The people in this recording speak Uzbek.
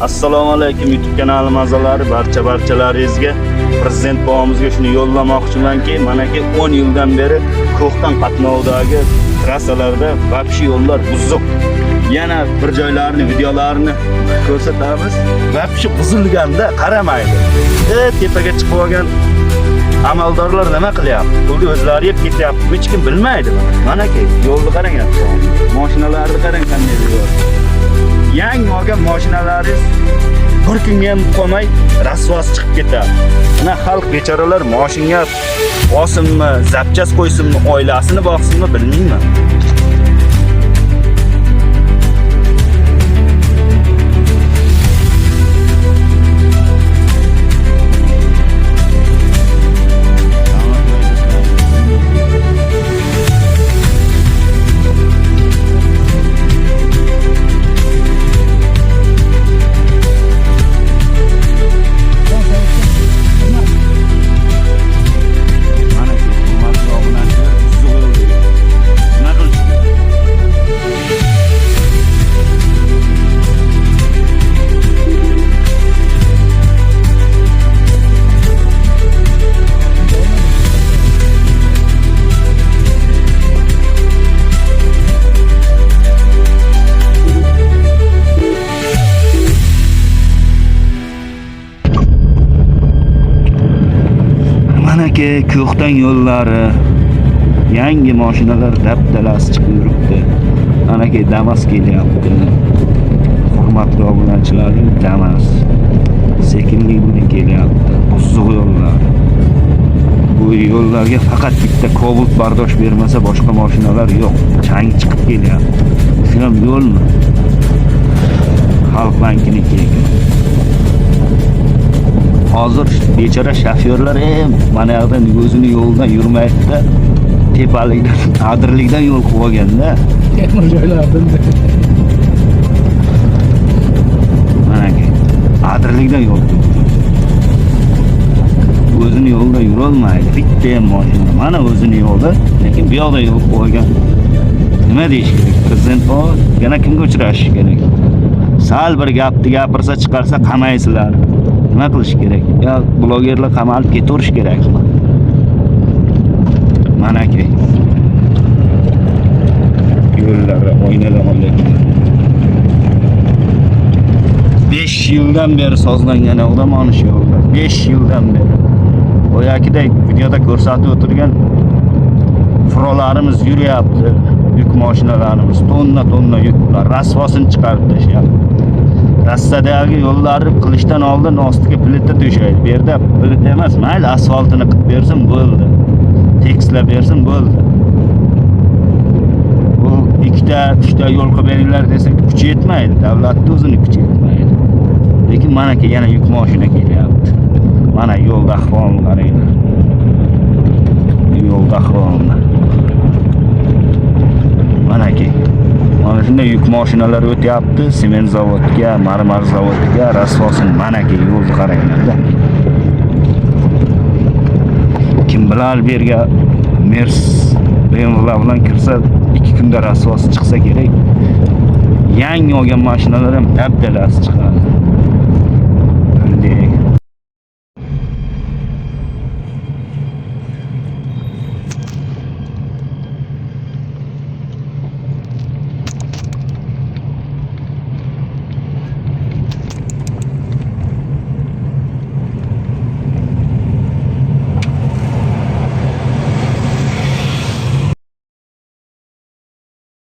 Assalomu alaykum YouTube kanalim a'zolari, barchalaringizga prezident bobomizga shuni yo'llamoqchimanki, manaki 10 yildan beri Ko'xtan qatnovidagi trassalarda вообще yo'llar buzuq. Yana bir joylarni, videolarini ko'rsatamiz. Вообще buzilganda qaramaydi. Tepaga chiqib olgan amaldorlar nima qilyapti? Pulni o'zlari yeb ketyapti. Hech kim bilmaydi buni. Manaki yo'lni qarang, mashinalarni qarang qanday yo'l. Yangi olgan mashinalaringiz bir kunga ham qolmay rasvosi chiqib ketadi. Mana xalq bechoralar mashinga olsinmi, zapchast qo'ysinmi, oilasini boqsinmi bilmayman. Mana shu hurmatli obunachilar, buzuq yo'l degan. Nima qilish kerak? Manaki Ko'xtan yo'llari, yangi mashinalar dabdalasi chiqib yuribdi. Manaki Damas kelyapti. Hurmatli obunachilarim, Damas sekinlik bilan kelyapti. Buzuq yo'llar. Bu yo'llarga faqat bitta Cobalt bardosh bermasa boshqa mashinalar yo'q. Chang chiqib kelyapti. Shu ham yo'lmi? Xalq bankiniki ekan. Hozir bechora shofyorlar mana yoqdan o'zini yo'lidan yurmaydi-da, tepalikdan, adirlikdan yo'l qilib olganda. Temir joylardan. Manaki adirlikdan yo'l qilib olgan. O'zini yo'lida yurolmaydi. Bitta ham mashina. Mana o'zini yo'li, lekin bu yoqda yo'l qilib olgan. Nima deyish kerak? Prezident bor, yana kimga uchrashish kerak? Sal bir gapni gapirsa, chiqarsa qamaysizlar. Nima qilish kerak? Yo blogerlar qamalib ketaverish kerakmi? Manaki yo'llari oynalar olaylik. 5 yildan beri sozlangan odam mana shu yo'llar. 5 yildan beri. Boyagiday videoda ko'rsatib o'tirgan furolarimiz yuryapti. Yuk mashinalarimiz tonna-tonna yuklar rasvosini chiqarib tashlayapti. Rossiyadagi yo'llarni qilishdan oldin ostiga plita to'shaydi. Bu yerda plita emas, mayli asfaltini qilib bersin bo'ldi. Tekislab bersin bo'ldi. Bu ikkita, uchta yo'l qilib beringlar desak kuchi yetmaydi. Davlatning o'zini kuchi yetmaydi. Lekin manaki yana yuk mashina kelyapti. Mana yo'lda ahvolni qaranglar. Yo'lda ahvolni. Manaki mana shunday yuk mashinalar o'tyapti sement zavodga, marmar zavodiga, rasvosini manaki yo'lni qaranglar-da. Kim bilar bu yerga Mers, BMWlar bilan kirsa 2 kunda rasvosi chiqsa kerak. Yangi olgan mashinalar ham dabdalasi chiqadi. Bunday.